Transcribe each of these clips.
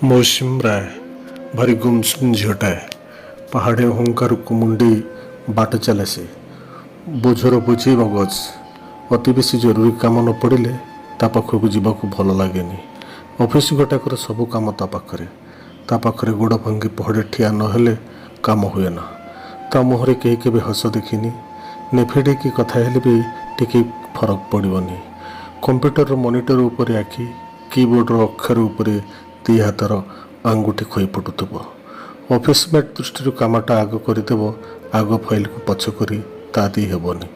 ମୌସୁମୀ ରାୟ ଭାରି ଗୁମସୁମ ଝିଅଟାଏ। ପାହାଡ଼େ ଅହଙ୍କାରକୁ ମୁଣ୍ଡେଇ ବାଟ ଚାଲେ ସେ। ବୋଝର ବୋଝେଇ ମଗଜ। ଅତି ବେଶୀ ଜରୁରୀ କାମ ନ ପଡ଼ିଲେ ତା ପାଖକୁ ଯିବାକୁ ଭଲ ଲାଗେନି। ଅଫିସ ଗୋଟାକର ସବୁ କାମ ତା ପାଖରେ। ତା ପାଖରେ ଗୋଡ଼ ଭାଙ୍ଗି ପହଡ଼େ ଠିଆ ନ ହେଲେ କାମ ହୁଏନା। ତା ମୁହଁରେ କେହି କେବେ ହସ ଦେଖିନି। ନେଫେଡ଼ିକି କଥା ହେଲେ ବି ଟିକେ ଫରକ ପଡ଼ିବନି। କମ୍ପ୍ୟୁଟରର ମନିଟର ଉପରେ ଆଖି, କିବୋର୍ଡ଼ର ଅକ୍ଷର ଉପରେ ଦି ହାତର ଆଙ୍ଗୁଠି ଖଇ ଫୁଟୁଥିବ। ଅଫିସମେଟ୍ ଦୃଷ୍ଟିରୁ କାମଟା ଆଗ କରିଦେବ, ଆଗ ଫାଇଲକୁ ପଛ କରି ତା ଦେଇ ହେବନି।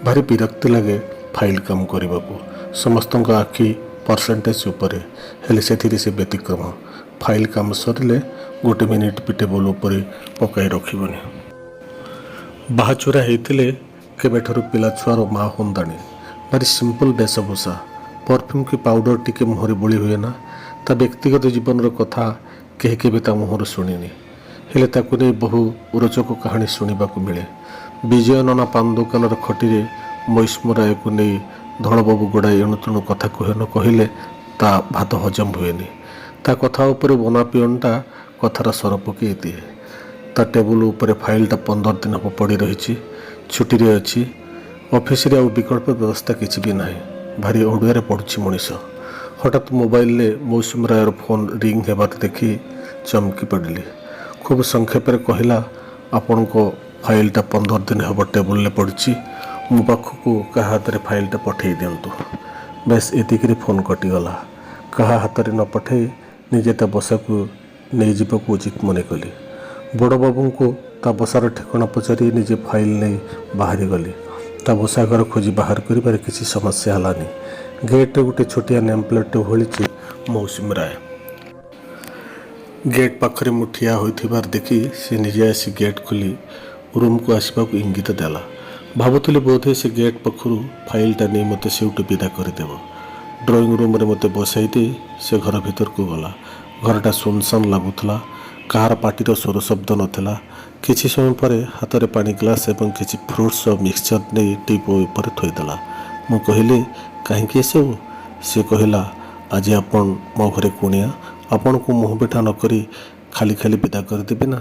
ଭାରି ବିରକ୍ତି ଲାଗେ ଫାଇଲ କାମ କରିବାକୁ। ସମସ୍ତଙ୍କ ଆଖି ପରସେଣ୍ଟେଜ ଉପରେ, ହେଲେ ସେଥିରେ ସେ ବ୍ୟତିକ୍ରମ। ଫାଇଲ କାମ ସରିଲେ ଗୋଟେ ମିନିଟ୍ ବି ଟେବୁଲ ଉପରେ ପକାଇ ରଖିବନି। ବାହାଚୁରା ହେଇଥିଲେ କେବେଠାରୁ ପିଲାଛୁଆର ମା ହୁଅନ୍ତାଣି। ଭାରି ସିମ୍ପଲ ବେଶଭୂଷା। ପରଫ୍ୟୁମ୍ କି ପାଉଡ଼ର ଟିକେ ମୁହଁରେ ବୋଳି ହୁଏନା। ତା ବ୍ୟକ୍ତିଗତ ଜୀବନର କଥା କେହି କେବେ ତା ମୁହଁରୁ ଶୁଣିନି। ହେଲେ ତାକୁ ନେଇ ବହୁ ରୋଚକ କାହାଣୀ ଶୁଣିବାକୁ ମିଳେ। ବିଜୟ ନନା ପାନ ଦୋକାନର ଖଟିରେ ମୌସୁମୀ ରାୟକୁ ନେଇ ଧଳବାବୁ ଗୁଡ଼ାଏ ଏଣୁତେଣୁ କଥା କୁହେ ନ କହିଲେ ତା ଭାତ ହଜମ ହୁଏନି। ତା କଥା ଉପରେ ବନା ପିଅନଟା କଥାର ସର ପକେଇ ଦିଏ। ତା ଟେବୁଲ ଉପରେ ଫାଇଲଟା 15 ଦିନ ହେବ ପଡ଼ି ରହିଛି। ଛୁଟିରେ ଅଛି। ଅଫିସରେ ଆଉ ବିକଳ୍ପ ବ୍ୟବସ୍ଥା କିଛି ବି ନାହିଁ। ଭାରି ଅଡ଼ୁଆରେ ପଡ଼ୁଛି ମଣିଷ। ହଠାତ୍ ମୋବାଇଲରେ ମୌସୁମୀ ରାୟର ଫୋନ୍ ରିଙ୍ଗ ହେବାର ଦେଖି ଚମକି ପଡ଼ିଲି। ଖୁବ୍ ସଂକ୍ଷେପରେ କହିଲା, ଆପଣଙ୍କ ଫାଇଲଟା 15 ଦିନ ହେବ ଟେବୁଲରେ ପଡ଼ିଛି, ମୋ ପାଖକୁ କାହା ହାତରେ ଫାଇଲଟା ପଠେଇ ଦିଅନ୍ତୁ। ବେଶ, ଏତିକିରେ ଫୋନ୍ କଟିଗଲା। କାହା ହାତରେ ନ ପଠେଇ ନିଜେ ତା ବସାକୁ ନେଇଯିବାକୁ ଉଚିତ ମନେ କଲି। ବଡ଼ବାବୁଙ୍କୁ ତା ବସାର ଠିକଣା ପଚାରି ନିଜେ ଫାଇଲ ନେଇ ବାହାରିଗଲି। ତା ବସା ଘର ଖୋଜି ବାହାର କରିବାରେ କିଛି ସମସ୍ୟା ହେଲାନି। ଗେଟ୍ରେ ଗୋଟେ ଛୋଟିଆ ନେମ୍ ପ୍ଲେଟ୍ଟେ ଓହଳିଛି, ମୌସୁମୀ ରାୟ। ଗେଟ୍ ପାଖରେ ମୁଁ ଠିଆ ହୋଇଥିବାର ଦେଖି ସେ ନିଜେ ଆସି ଗେଟ୍ ଖୋଲି ରୁମ୍କୁ ଆସିବାକୁ ଇଙ୍ଗିତ ଦେଲା। ଭାବୁଥିଲି ବୋଧହୁଏ ସେ ଗେଟ୍ ପାଖରୁ ଫାଇଲଟା ନେଇ ମୋତେ ସେଇଠୁ ବିଦା କରିଦେବ। ଡ୍ରଇଂ ରୁମ୍ରେ ମୋତେ ବସାଇ ଦେଇ ସେ ଘର ଭିତରକୁ ଗଲା। ଘରଟା ଶୂନଶାନ ଲାଗୁଥିଲା। କାହାର ପାଟିର ସ୍ୱର ଶବ୍ଦ ନଥିଲା। କିଛି ସମୟ ପରେ ହାତରେ ପାଣି ଗ୍ଲାସ୍ ଏବଂ କିଛି ଫ୍ରୁଟ୍ସ ଆଉ ମିକ୍ସଚର ନେଇ ଟିପ୍ ଉପରେ ଥୋଇଦେଲା। ମୁଁ କହିଲି, କାହିଁକି ଏସବୁ? ସେ କହିଲା, ଆଜି ଆପଣ ମୋ ଘରେ କୁଣିଆ, ଆପଣଙ୍କୁ ମୁହଁ ପିଠା ନ କରି ଖାଲି ଖାଲି ବିଦା କରିଦେବି ନା?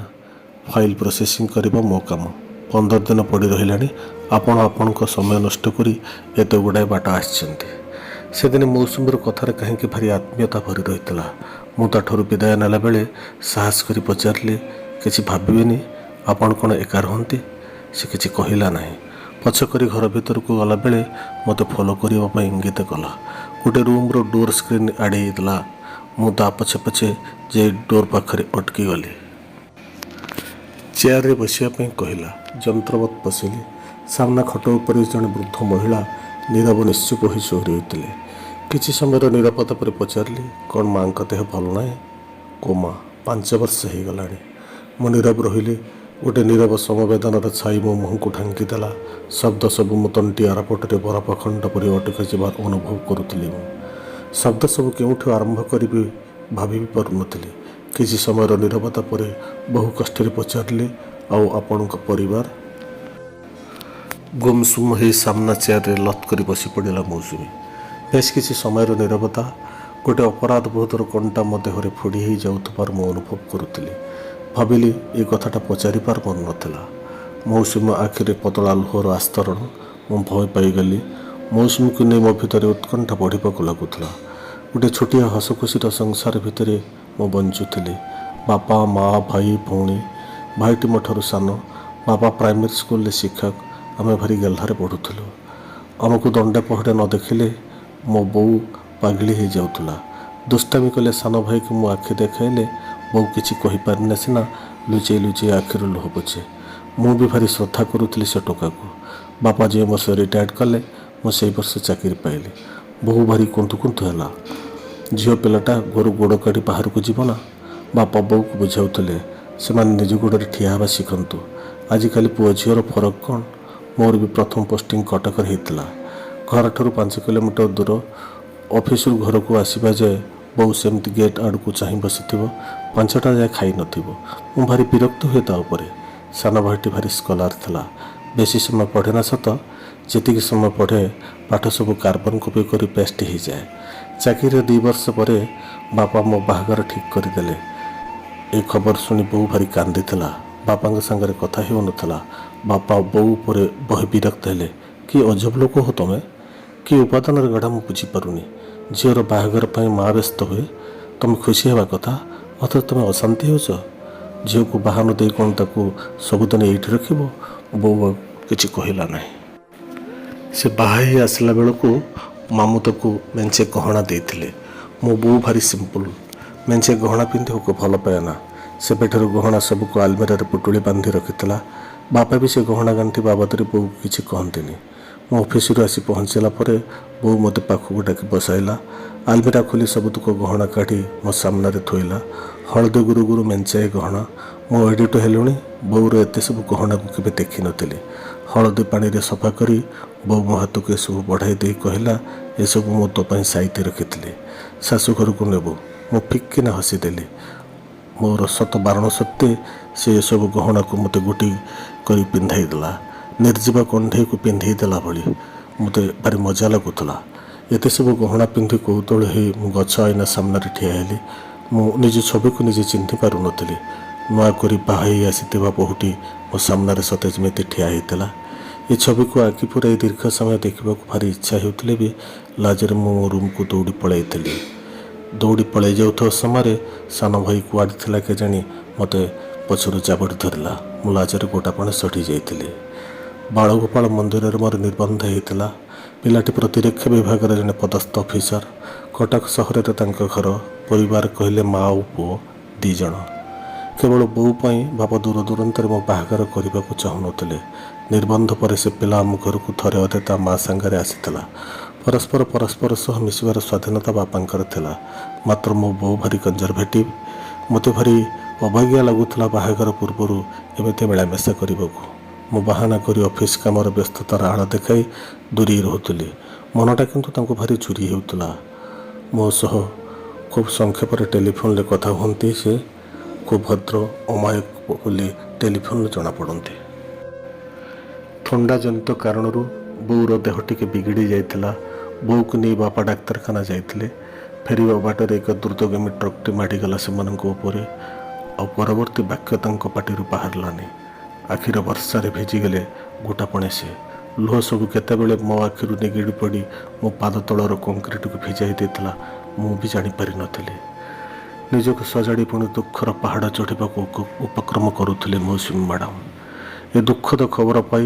ଫାଇଲ ପ୍ରୋସେସିଂ କରିବା ମୋ କାମ। 15 ଦିନ ପଡ଼ି ରହିଲାଣି। ଆପଣ ଆପଣଙ୍କ ସମୟ ନଷ୍ଟ କରି ଏତେ ଗୁଡ଼ାଏ ବାଟ ଆସିଛନ୍ତି। ସେଦିନ ମୌସୁମୀର କଥାରେ କାହିଁକି ଭାରି ଆତ୍ମୀୟତା ଭରି ରହିଥିଲା। ମୁଁ ତାଠାରୁ ବିଦାୟ ନେଲା ବେଳେ ସାହସ କରି ପଚାରିଲି, କିଛି ଭାବିବେନି, ଆପଣ କ'ଣ ଏକା ରୁହନ୍ତି? ସେ କିଛି କହିଲା ନାହିଁ। ପଛ କରି ଘର ଭିତରକୁ ଗଲାବେଳେ ମୋତେ ଫଲୋ କରିବା ପାଇଁ ଇଙ୍ଗିତ କଲା। ଗୋଟେ ରୁମ୍ର ଡୋର୍ ସ୍କ୍ରିନ୍ ଆଡ଼େଇ ଦେଲା। ମୁଁ ତା ପଛେ ପଛେ ଯାଇ ଡୋର୍ ପାଖରେ ଅଟକି ଗଲି। ଚେୟାରରେ ବସିବା ପାଇଁ କହିଲା। ଯନ୍ତ୍ରବତ୍ ବସିଲି। ସାମ୍ନା ଖଟ ଉପରେ ଜଣେ ବୃଦ୍ଧ ମହିଳା ନୀରବ ନିଶ୍ଚୁପ ହୋଇ ଶୋଇ ରହିଥିଲେ। କିଛି ସମୟର ନିରବତା ପରେ ପଚାରିଲି, କ'ଣ ମାଙ୍କ ଦେହ ଭଲ ନାହିଁ? କୋମା, 5 ବର୍ଷ ହେଇଗଲାଣି। ମୁଁ ନୀରବ ରହିଲି। ଗୋଟେ ନୀରବ ସମବେଦନାର ଛାଇ ମୋ ମୁହଁକୁ ଢାଙ୍କିଦେଲା। ଶବ୍ଦ ସବୁ ମୋ ତଣ୍ଟି ଆରପଟରେ ବରଫ ଖଣ୍ଡ ପରି ଅଟକି ଯିବାର ଅନୁଭବ କରୁଥିଲି ମୁଁ। ଶବ୍ଦ ସବୁ କେଉଁଠୁ ଆରମ୍ଭ କରିବି ଭାବି ବି ପାରୁନଥିଲି। କିଛି ସମୟର ନିରବତା ପରେ ବହୁ କଷ୍ଟରେ ପଚାରିଲି, ଆଉ ଆପଣଙ୍କ ପରିବାର? ଗୁମସୁମ ହେଇ ସାମ୍ନା ଚେୟାରରେ ଲତ୍ କରି ବସି ପଡ଼ିଲା ମୌସୁମୀ। ବେଶ କିଛି ସମୟର ନିରବତା। ଗୋଟେ ଅପରାଧ ବୋଧର କଣ୍ଟା ମୋ ଦେହରେ ଫୋଡ଼ି ହେଇ ଯାଉଥିବାର ମୁଁ ଅନୁଭବ କରୁଥିଲି। ଭାବିଲି, ଏ କଥାଟା ପଚାରିବାର ମନ ନଥିଲା। ମୌସୁମୀ ଆଖିରେ ପତଳା ଲୁହର ଆସ୍ତରଣ। ମୁଁ ଭୟ ପାଇଗଲି। ମୌସୁମୀକୁ ନେଇ ମୋ ଭିତରେ ଉତ୍କଣ୍ଠା ବଢ଼ିବାକୁ ଲାଗୁଥିଲା। ଗୋଟେ ଛୋଟିଆ ହସଖୁସିର ସଂସାର ଭିତରେ ମୁଁ ବଞ୍ଚୁଥିଲି। ବାପା, ମା, ଭାଇ, ଭଉଣୀ। ଭାଇଟି ମୋ ଠାରୁ ସାନ। ବାପା ପ୍ରାଇମେରୀ ସ୍କୁଲରେ ଶିକ୍ଷକ। ଆମେ ଭାରି ଗେହ୍ଲାରେ ପଢ଼ୁଥିଲୁ। ଆମକୁ ଦଣ୍ଡେ ପହଡ଼େ ନ ଦେଖିଲେ ମୋ ବୋଉ ପାଗିଳି ହେଇଯାଉଥିଲା। ଦୁଷ୍ଟାମି କଲେ ସାନ ଭାଇକୁ ମୁଁ ଆଖି ଦେଖାଇଲେ ବୋଉ କିଛି କହିପାରେନା ସିନା, ଲୁଚେଇ ଲୁଚେଇ ଆଖିରୁ ଲୁହ ପୋଛେ। ମୁଁ ବି ଭାରି ଶ୍ରଦ୍ଧା କରୁଥିଲି ସେ ଟୋକାକୁ। ବାପା ଯେଉଁ ବର୍ଷ ରିଟାୟାର୍ଡ଼ କଲେ, ମୁଁ ସେଇ ବର୍ଷ ଚାକିରି ପାଇଲି। ବୋଉ ଭାରି କୁନ୍ଥୁ କୁନ୍ଥୁ ହେଲା। ଝିଅ ପିଲାଟା ଘରୁ ଗୋଡ଼ କାଢ଼ି ବାହାରକୁ ଯିବ ନା? ବାପା ବୋଉକୁ ବୁଝାଉଥିଲେ, ସେମାନେ ନିଜ ଗୋଡ଼ରେ ଠିଆ ହେବା ଶିଖନ୍ତୁ। ଆଜିକାଲି ପୁଅ ଝିଅର ଫରକ କ'ଣ? ମୋର ବି ପ୍ରଥମ ପୋଷ୍ଟିଂ କଟକରେ ହେଇଥିଲା। ଘରଠାରୁ 5 କିଲୋମିଟର ଦୂର। ଅଫିସରୁ ଘରକୁ ଆସିବା ଯାଏ ବୋଉ ସେମିତି ଗେଟ୍ ଆଡ଼କୁ ଚାହିଁ ବସିଥିବ, 5ଟା ଯାଏ ଖାଇନଥିବ। ମୁଁ ଭାରି ବିରକ୍ତ ହୁଏ ତା ଉପରେ। ସାନ ଭାଇଟି ଭାରି ସ୍କଲାର ଥିଲା। ବେଶୀ ସମୟ ପଢ଼େନା ସତ, ଯେତିକି ସମୟ ପଢ଼େ ପାଠ ସବୁ କାର୍ବନ କପି କରି ପେଷ୍ଟ ହେଇଯାଏ। ଚାକିରିର 2 ବର୍ଷ ପରେ ବାପା ମୋ ବାହାଘର ଠିକ୍ କରିଦେଲେ। ଏ ଖବର ଶୁଣି ବୋଉ ଭାରି କାନ୍ଦିଥିଲା। ବାପାଙ୍କ ସାଙ୍ଗରେ କଥା ହେଉନଥିଲା। ବାପା ବୋଉ ଉପରେ ବହେ ବିରକ୍ତ ହେଲେ। "କି ଅଜବ ଲୋକ ହୋ ତମେ! କି ଉପାଦାନରେ ଗଢ଼ା ମୁଁ ବୁଝିପାରୁନି। ଝିଅର ବାହାଘର ପାଇଁ ମା ବ୍ୟସ୍ତ ହୁଏ, ତମେ ଖୁସି ହେବା କଥା, ଅଥଚ ତମେ ଅଶାନ୍ତି ହେଉଛ। ଝିଅକୁ ବାହା ନ ଦେଇ କ'ଣ ତାକୁ ସବୁଦିନ ଏଇଠି ରଖିବ?" ବୋଉ ଆଉ କିଛି କହିଲା ନାହିଁ। ସେ ବାହା ହେଇ ଆସିଲା ବେଳକୁ ମାମୁଁ ତାକୁ ମେଞ୍ଚେ ଗହଣା ଦେଇଥିଲେ। ମୋ ବୋଉ ଭାରି ସିମ୍ପଲ। ମେଞ୍ଚେ ଗହଣା ପିନ୍ଧିବାକୁ ଭଲ ପାଏ ନା। ସେବେଠାରୁ ଗହଣା ସବୁକୁ ଆଲମିରାରେ ପୁଟୁଳି ବାନ୍ଧି ରଖିଥିଲା। ବାପା ବି ସେ ଗହଣା ଗାଣ୍ଠି ବାବଦରେ ବୋଉକୁ କିଛି କହନ୍ତିନି। ମୁଁ ଅଫିସରୁ ଆସି ପହଞ୍ଚିଲା ପରେ ବୋଉ ମୋତେ ପାଖକୁ ଡାକି ବସାଇଲା। ଆଲମିରା ଖୋଲି ସବୁତକ ଗହଣା କାଢ଼ି ମୋ ସାମ୍ନାରେ ଥୋଇଲା। ହଳଦୀ ଗୁରୁ ଗୁରୁ ମେଞ୍ଚାଏ ଗହଣା। ମୁଁ ଏଡ଼ିଟ ହେଲୁଣି, ବୋଉର ଏତେ ସବୁ ଗହଣାକୁ କେବେ ଦେଖିନଥିଲି। ହଳଦୀ ପାଣିରେ ସଫା କରି ବୋଉ ମୋ ହାତକୁ ଏସବୁ ବଢ଼ାଇ ଦେଇ କହିଲା, "ଏସବୁ ମୁଁ ତୋ ପାଇଁ ସାଇତି ରଖିଥିଲି, ଶାଶୁଘରକୁ ନେବୁ।" ମୁଁ ଫିକ୍କିନା ହସିଦେଲି। ମୋର ଶତ ବାରଣ ସତ୍ତ୍ୱେ ସେ ଏସବୁ ଗହଣାକୁ ମୋତେ ଗୋଟି କରି ପିନ୍ଧାଇ ଦେଲା, ନିର୍ଜୀବ କଣ୍ଢେଇକୁ ପିନ୍ଧେଇ ଦେଲା ଭଳି। ମୋତେ ଭାରି ମଜା ଲାଗୁଥିଲା। ଏତେ ସବୁ ଗହଣା ପିନ୍ଧି କୌତୂହଳ ହେଇ ମୁଁ ଗଛ ଆଇନା ସାମ୍ନାରେ ଠିଆ ହେଲି। ମୁଁ ନିଜ ଛବିକୁ ନିଜେ ଚିହ୍ନି ପାରୁନଥିଲି। ନୂଆ କରି ବାହା ହେଇ ଆସିଥିବା ବୋହୂଟି ମୋ ସାମ୍ନାରେ ସତେ ଯେମିତି ଠିଆ ହେଇଥିଲା। ଏ ଛବିକୁ ଆଖି ପୂରାଇ ଦୀର୍ଘ ସମୟ ଦେଖିବାକୁ ଭାରି ଇଚ୍ଛା ହେଉଥିଲେ ବି ଲାଜରେ ମୁଁ ମୋ ରୁମ୍କୁ ଦୌଡ଼ି ପଳାଇଥିଲି। ଦୌଡ଼ି ପଳାଇ ଯାଉଥିବା ସମୟରେ ସାନ ଭାଇ କୁଆଡ଼େ ଥିଲା କେଜାଣି, ମୋତେ ପଛରୁ ଜାବୁଡ଼ି ଧରିଲା। ମୁଁ ଲାଜରେ ଗୋଟାପଣେ ସଢ଼ି ଯାଇଥିଲି। ବାଳଗୋପାଳ ମନ୍ଦିରରେ ମୋର ନିର୍ବନ୍ଧ ହେଇଥିଲା। ପିଲାଟି ପ୍ରତିରକ୍ଷା ବିଭାଗର ଜଣେ ପଦସ୍ଥ ଅଫିସର। କଟକ ସହରରେ ତାଙ୍କ ଘର। ପରିବାର କହିଲେ ମା ଆଉ ପୁଅ 2 ଜଣ। କେବଳ ବୋଉ ପାଇଁ ବାପା ଦୂର ଦୂରାନ୍ତରେ ମୋ ବାହାଘର କରିବାକୁ ଚାହୁଁନଥିଲେ। ନିର୍ବନ୍ଧ ପରେ ସେ ପିଲା ଆମ ଘରକୁ ଥରେ ଅଧେ ତା ମା ସାଙ୍ଗରେ ଆସିଥିଲା। ପରସ୍ପର ପରସ୍ପର ସହ ମିଶିବାର ସ୍ୱାଧୀନତା ବାପାଙ୍କର ଥିଲା। ମାତ୍ର ମୋ ବୋଉ ଭାରି କନଜରଭେଟିଭ୍। ମୋତେ ଭାରି ଅବାଗିଆ ଲାଗୁଥିଲା ବାହାଘର ପୂର୍ବରୁ ଏମିତି ମିଳାମିଶା କରିବାକୁ। ମୁଁ ବାହାନା କରି ଅଫିସ କାମର ବ୍ୟସ୍ତତାର ଆଳ ଦେଖାଇ ଦୂରେଇ ରହୁଥିଲି। ମନଟା କିନ୍ତୁ ତାଙ୍କୁ ଭାରି ଝୁରି ହେଉଥିଲା। ମୋ ସହ ଖୁବ୍ ସଂକ୍ଷେପରେ ଟେଲିଫୋନରେ କଥା ହୁଅନ୍ତି ସେ। ଖୁବ୍ ଭଦ୍ର, ଅମାୟିକ ବୋଲି ଟେଲିଫୋନରେ ଜଣାପଡ଼ନ୍ତି। ଥଣ୍ଡାଜନିତ କାରଣରୁ ବୋଉର ଦେହ ଟିକେ ବିଗିଡ଼ି ଯାଇଥିଲା। ବୋଉକୁ ନେଇ ବାପା ଡାକ୍ତରଖାନା ଯାଇଥିଲେ। ଫେରିବା ବାଟରେ ଏକ ଦ୍ରୁତଗାମୀ ଟ୍ରକ୍ଟି ମାଡ଼ିଗଲା ସେମାନଙ୍କ ଉପରେ। ଆଉ ପରବର୍ତ୍ତୀ ବାକ୍ୟ ତାଙ୍କ ପାଟିରୁ ବାହାରିଲାନି। ଆଖିର ବର୍ଷାରେ ଭିଜିଗଲେ ଗୋଟାପଣେ ସେ। ଲୁହ ସବୁ କେତେବେଳେ ମୋ ଆଖିରୁ ନିଗିଡ଼ି ପଡ଼ି ମୋ ପାଦ ତଳର କଂକ୍ରିଟକୁ ଭିଜାଇ ଦେଇଥିଲା, ମୁଁ ବି ଜାଣିପାରିନଥିଲି। ନିଜକୁ ସଜାଡ଼ି ପୁଣି ଦୁଃଖର ପାହାଡ଼ ଚଢ଼ିବାକୁ ଉପକ୍ରମ କରୁଥିଲେ ମୌସୁମୀ ମ୍ୟାଡ଼ାମ୍। ଏ ଦୁଃଖଦ ଖବର ପାଇ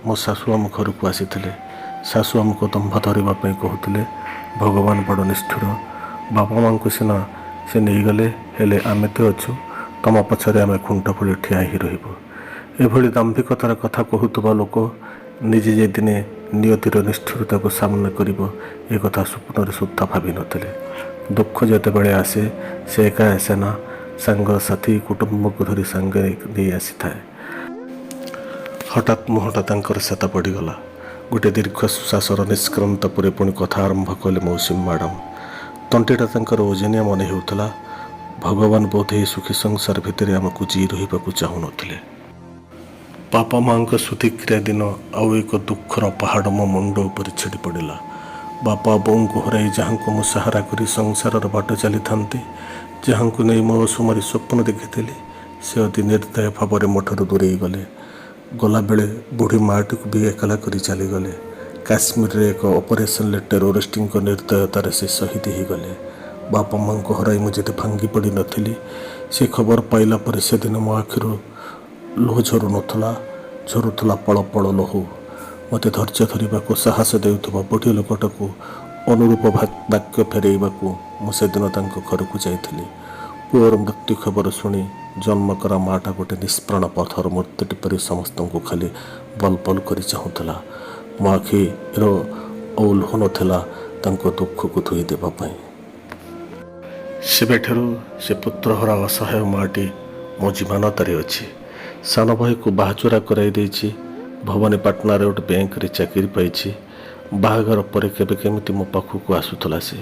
ମୋ ଶାଶୁ ଆମ ଘରକୁ ଆସିଥିଲେ। ଶାଶୁ ଆମକୁ ଦମ୍ଭ ଧରିବା ପାଇଁ କହୁଥିଲେ, "ଭଗବାନ ବଡ଼ ନିଷ୍ଠୁର। ବାପା ମାଆଙ୍କୁ ସିନା ସେ ନେଇଗଲେ, ହେଲେ ଆମେ ତ ଅଛୁ। ତମ ପଛରେ ଆମେ ଖୁଣ୍ଟ ଭଳି ଠିଆ ହେଇ ରହିବୁ।" ଏଭଳି ଦାମ୍ଭିକତାର କଥା କହୁଥିବା ଲୋକ ନିଜେ ଯେ ଦିନେ ନିୟତିର ନିଷ୍ଠୁରତାକୁ ସାମ୍ନା କରିବ, ଏ କଥା ସ୍ୱପ୍ନରେ ସୁଦ୍ଧା ଭାବିନଥିଲେ। ଦୁଃଖ ଯେତେବେଳେ ଆସେ, ସେ ଏକା ଆସେ ନା, ସାଙ୍ଗସାଥି କୁଟୁମ୍ବକୁ ଧରି ସାଙ୍ଗରେ ନେଇ ଆସିଥାଏ। ହଠାତ୍ ମୁହଁଟା ତାଙ୍କର ଶେତା ପଡ଼ିଗଲା। ଗୋଟେ ଦୀର୍ଘ ଶ୍ୱାସର ନିଷ୍କ୍ରାନ୍ତ ପରେ ପୁଣି କଥା ଆରମ୍ଭ କଲେ ମୌସୁମୀ ମ୍ୟାଡ଼ାମ୍। ତଣ୍ଟିଟା ତାଙ୍କର ଓଜନିଆ ମନେ ହେଉଥିଲା। "ଭଗବାନ ବୋଧେ ଏହି ସୁଖୀ ସଂସାର ଭିତରେ ଆମକୁ ଜିଇ ରହିବାକୁ ଚାହୁଁନଥିଲେ। ବାପା ମାଆଙ୍କ ଶୁଦ୍ଧିକ୍ରିୟା ଦିନ ଆଉ ଏକ ଦୁଃଖର ପାହାଡ଼ ମୋ ମୁଣ୍ଡ ଉପରେ ଛିଡ଼ି ପଡ଼ିଲା। ବାପା ବୋଉଙ୍କୁ ହରାଇ ଯାହାଙ୍କୁ ମୁଁ ସାହାରା କରି ସଂସାରର ବାଟ ଚାଲିଥାନ୍ତି, ଯାହାଙ୍କୁ ନେଇ ମୋ ଅସୁମାରୀ ସ୍ୱପ୍ନ ଦେଖିଥିଲି, ସେ ଅତି ନିର୍ଦ୍ଦୟ ଭାବରେ ମୋଠାରୁ ଦୂରେଇ ଗଲେ। ଗଲାବେଳେ ବୁଢ଼ୀ ମାଆଟିକୁ ବି ଏକଲା କରି ଚାଲିଗଲେ। କାଶ୍ମୀରରେ ଏକ ଅପରେସନରେ ଟେରୋରିଷ୍ଟଙ୍କ ନିର୍ଦ୍ଦୟତାରେ ସେ ଶହୀଦ ହେଇଗଲେ। ବାପା ମାଆଙ୍କୁ ହରାଇ ମୁଁ ଯେତେ ଭାଙ୍ଗି ପଡ଼ିନଥିଲି, ସେ ଖବର ପାଇଲା ପରେ ସେଦିନ ମୋ ଆଖିରୁ ଲୁହ ଝରୁନଥିଲା, ଝରୁଥିଲା ପଳ ପଳ ଲହୁ। ମୋତେ ଧୈର୍ଯ୍ୟ ଧରିବାକୁ ସାହସ ଦେଉଥିବା ବୁଢ଼ୀ ଲୋକଟାକୁ ଅନୁରୂପ ବାକ୍ୟ ଫେରାଇବାକୁ ମୁଁ ସେଦିନ ତାଙ୍କ ଘରକୁ ଯାଇଥିଲି। ପୁଅର ମୃତ୍ୟୁ ଖବର ଶୁଣି ଜନ୍ମକରା ମାଆଟା ଗୋଟେ ନିଷ୍ପ୍ରାଣ ପଥର ମୂର୍ତ୍ତିଟି ପରି ସମସ୍ତଙ୍କୁ ଖାଲି ବଲ ବଲ କରି ଚାହୁଁଥିଲା। ମୋ ଆଖିର ଆଉ ଲୁହ ନଥିଲା ତାଙ୍କ ଦୁଃଖକୁ ଧୋଇ ଦେବା ପାଇଁ। ସେବେଠାରୁ ସେ ପୁତ୍ରହରା ଅସହାୟ ମାଆଟି ମୋ ଜିମାନତରେ ଅଛି। ସାନ ଭାଇକୁ ବାହାଚୁରା କରାଇ ଦେଇଛି। ଭବାନୀପାଟଣାରେ ଗୋଟେ ବ୍ୟାଙ୍କରେ ଚାକିରି ପାଇଛି। ବାହାଘର ପରେ କେବେ କେମିତି ମୋ ପାଖକୁ ଆସୁଥିଲା ସେ।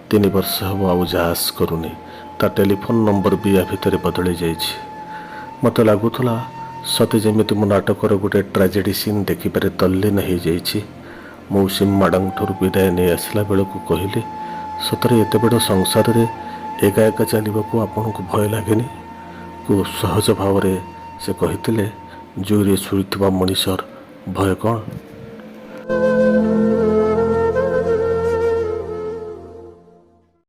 3 ବର୍ଷ ହେବ ଆଉ ଯା ଆସ କରୁନି। ତା ଟେଲିଫୋନ୍ ନମ୍ବର ବି ୟା ଭିତରେ ବଦଳି ଯାଇଛି। ମୋତେ ଲାଗୁଥିଲା ସତେ ଯେମିତି ମୁଁ ନାଟକର ଗୋଟେ ଟ୍ରାଜେଡ଼ି ସିନ୍ ଦେଖିବାରେ ତଲ୍ଲୀନ ହେଇଯାଇଛି। ମୌସୁମୀ ମ୍ୟାଡ଼ାମଙ୍କଠାରୁ ବିଦାୟ ନେଇ ଆସିଲା ବେଳକୁ କହିଲି, ସତରେ ଏତେ ବଡ଼ ସଂସାରରେ ଏକା ଏକା ଚାଲିବାକୁ ଆପଣଙ୍କୁ ଭୟ ଲାଗେନି? ଖୁବ୍ ସହଜ ଭାବରେ ସେ କହିଥିଲେ, ଜୁଇରେ ଶୋଇଥିବା ମଣିଷର ଭୟ କ'ଣ?